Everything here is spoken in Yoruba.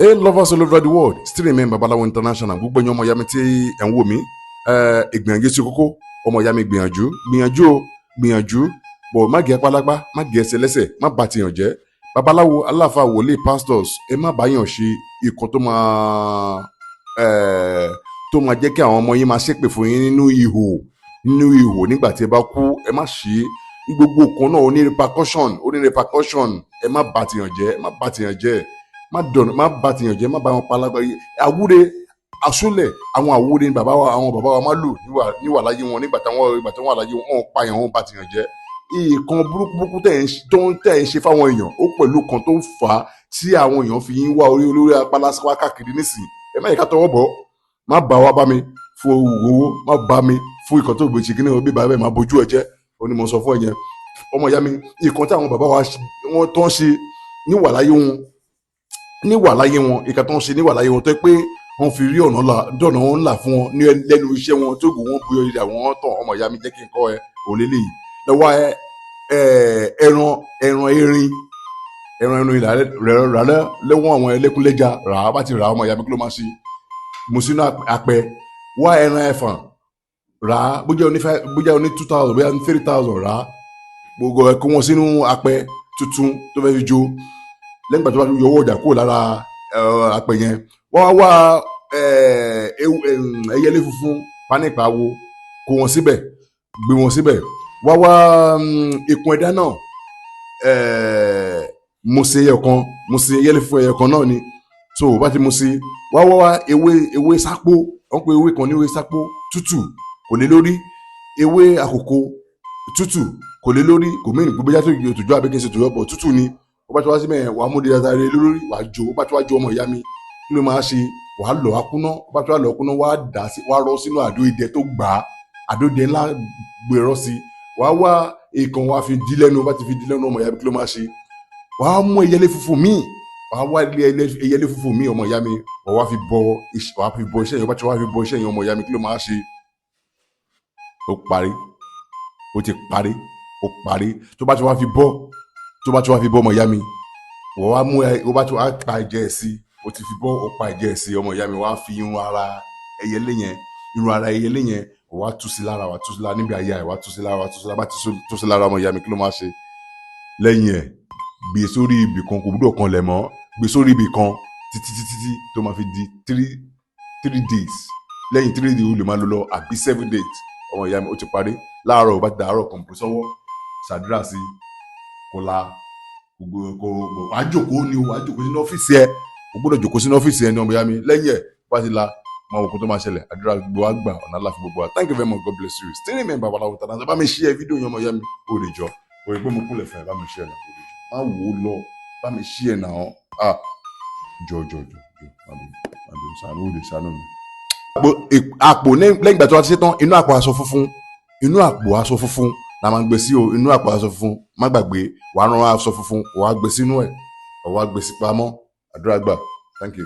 Hey lovers all over the world, still remain Babalawo International. Gbogbo ẹ̀yin ọmọ ìyá mi tí ẹ̀ ń wò mí, ìgbìyànjú sí kókó. Ọmọ ìyá mi, gbìyànjú, gbìyànjú o, gbìyànjú bọ̀. Má gé apálápá, má gé ẹsẹ̀ lẹ́sẹ̀, má bà tìyàn jẹ́. Babaláwo, aláàfáà, wòlíì, pastors, ẹ má bá yàn ṣe ikọ̀ tó máa jẹ́ kí àwọn ọmọ yín máa ṣépè fún yín nínú ihò nígbà tí ẹ bá kú. Ẹ má ṣe é. Gbogbo kan náà ó ní repercussion, ó ní repercussion. Ẹ má bà tìyàn jẹ́, má bà tìyàn jẹ́, má dọ̀nà, má bà tìyàn jẹ́, má bá wọn palágbá. Àwúre àsúlẹ̀, àwọn àwúre ni bàbá wa, àwọn bàbá wa má lò níwà láyé wọn. Nígbà táwọn ìgbà tí wọ́n wà láyé wọn, wọn pààyàn, wọn bà tìyàn jẹ́. Nǹkan burúkú burúkú tẹ̀ ń tó ń tẹ̀ ń ṣe fáwọn èèyàn, ó pẹ̀lú kan tó ń fà á tí àwọn èèyàn fi ń wá orí olórí apalásíwá káàkiri nísìnyí. Ẹ má yẹ ká tọwọ́ bọ̀. Má bá wa bá mi fún owó, má bá mi fún ìkan tó gbèsè kí ni òbí bàbá ẹ má bójú ẹ jẹ́. Ó ní mo sọ fún ẹ yẹn, ọmọ ìyá mi. Ìkan tí àwọn bàbá wa wọ́n tó ń ṣe níwà láyé wọn, níwà láyé wọn, ìkan tó ń ṣe níwà láyé wọn tó yẹ pé wọ́n fi rí ọ̀nà là dọ̀nà wọn ńlá fún wọn ní lẹ́nu iṣẹ́ wọn tó gùn wọn bóyá ìdí àwọn tàn. Ọmọ ìyá mi, jẹ́ kí n kọ́ ẹ òlélẹ̀ yìí lọ́wọ́ ẹ. Ẹran erin, ẹran ìlà rà lọ́wọ́ àwọn ẹlẹ́kúnlẹ́jà. Rà á, bá ti rà á, ọmọ ìyá mi, kí ló máa ṣe? Mú sínú apẹ. Wá ẹran ẹfọ̀n rà á, bójá oní five, bójá oní 2,000, bójá oní 3,000, rà á. Gbogbo ẹ kó wọn sínú apẹ tuntun tó fẹ́ fi jó. Lẹ́yìn ìgbà tó bá yọ owó ọjà kúrò lára apẹ yẹn, wọ́n wá wá ẹyẹlé funfun pánípa wo, kó wọn síbẹ̀, gbé wọn síbẹ̀. Wá wá ikùn ẹ̀dá náà, mo ṣe ẹyọ kan, mo ṣe ẹyẹlé funfun ẹyọ kan náà ni. So bá ti mo ṣe, wá wá ewé sápó. Wọ́n pe ewé kan ní ewé sápó tútù, kò lé lórí. Ewé àkókò tútù, kò lé lórí. Kò mí nìgbó bóyá tó tòjú àbí kí n ṣe tòjú ọ̀pọ̀ tútù ni. Ó bá ti wá sí mẹ́rin, wàá mú di dáadáa lé lórí, wàá jó. Ó bá ti wá jó, ọmọ ìyá mi, kí ló máa ṣe? Wàá lọ akúná. Ó bá ti wá lọ akúná, wàá dà sí, wàá rọ sínú àdó idẹ tó gbà á, àdó idẹ ńlá, gbèrọ sí. Wàá wá èèkàn, wàá fi di lẹ́nu. Ó bá ti fi di lẹ́nu, ọmọ ìyá mi, kí ló máa ṣe? Wàá mú ẹyẹlé funfun míì, wàá wá ẹyẹlé funfun míì, ọmọ ìyá mi, wàá fi bọ iṣẹ́ yẹn. Ó bá ti wá fi bọ iṣẹ́ yẹn, ọmọ ìyá mi, kí ló máa ṣe? Ó parí, ó ti parí, ó parí. Tó bá ti wá fi bọ́, tó bá ti wá fi bọ́, ọmọ ìyá mi, wọ́n wá mú ẹ. Ó bá ti wá pa ẹ̀jẹ̀ ẹ̀ sí, ó ti fi bọ́, ó pa ẹ̀jẹ̀ ẹ̀ sí, ọmọ ìyá mi, wàá fi irun ara ẹyẹlé yẹn, irun ara ẹyẹlé yẹn, wàá tú sí lára, wàá tú sí lára níbi àyà ẹ̀, wàá tú sí lára, wàá tú sí lára. Bá ti tú sí lára, ọmọ ìyá mi, kí ló máa ṣe lẹ́yìn ẹ̀? Gbé sórí ibì kan, kò gbúdọ̀ kan lẹ̀ mọ́. Gbé sórí ibì kan títí títí tí tó máa fi di 3 days. Lẹ́yìn 3 days, ó lè máa lò lọ, àbí 7 days. Ọmọ ìyá mi, ó ti parí. Láàárọ̀, bá ti dàárọ̀, kàn bù sọ́wọ́, ṣàdúrà sí kò la gbogbo kò. Wàá jókòó ni o, wàá jókòó sínú ọ́fíìsì ẹ. O gbọ́dọ̀ jókòó sínú ọ́fíìsì ẹ ní, ọmọ ìyá mi. Lẹ́yìn ẹ̀, bá ti la máa wò kó tó máa ṣẹlẹ̀. Àdúrà gbogbo wa gbà, ọ̀nà àlàfo gbogbo wa. Thank you very much, God bless you. Still remain Babalawo International. Bá mi share fídíò yẹn, ọmọ ìyá mi, ó lè jọ. O rí pé mo kúnlẹ̀ fún ẹ. Bá mi share náà, ó lè jọ. Má wò ó lọ, bá mi share náà. Ah, jọ jọ jọ jọ, má bínú, má bínú, ṣàánú, ó lè ṣàánú mi. Àpò, lẹ́yìn ìgbà tó wá ti ṣe tán, inú àpò aṣọ funfun, inú àpò aṣọ funfun la máa ń gbé sí o. Inú àpò aṣọ funfun, má gbàgbé, wàá rán aṣọ funfun, wàá gbé sínú ẹ̀, wàá gbé sí pamọ́. Àdúrà gbà. Thank you.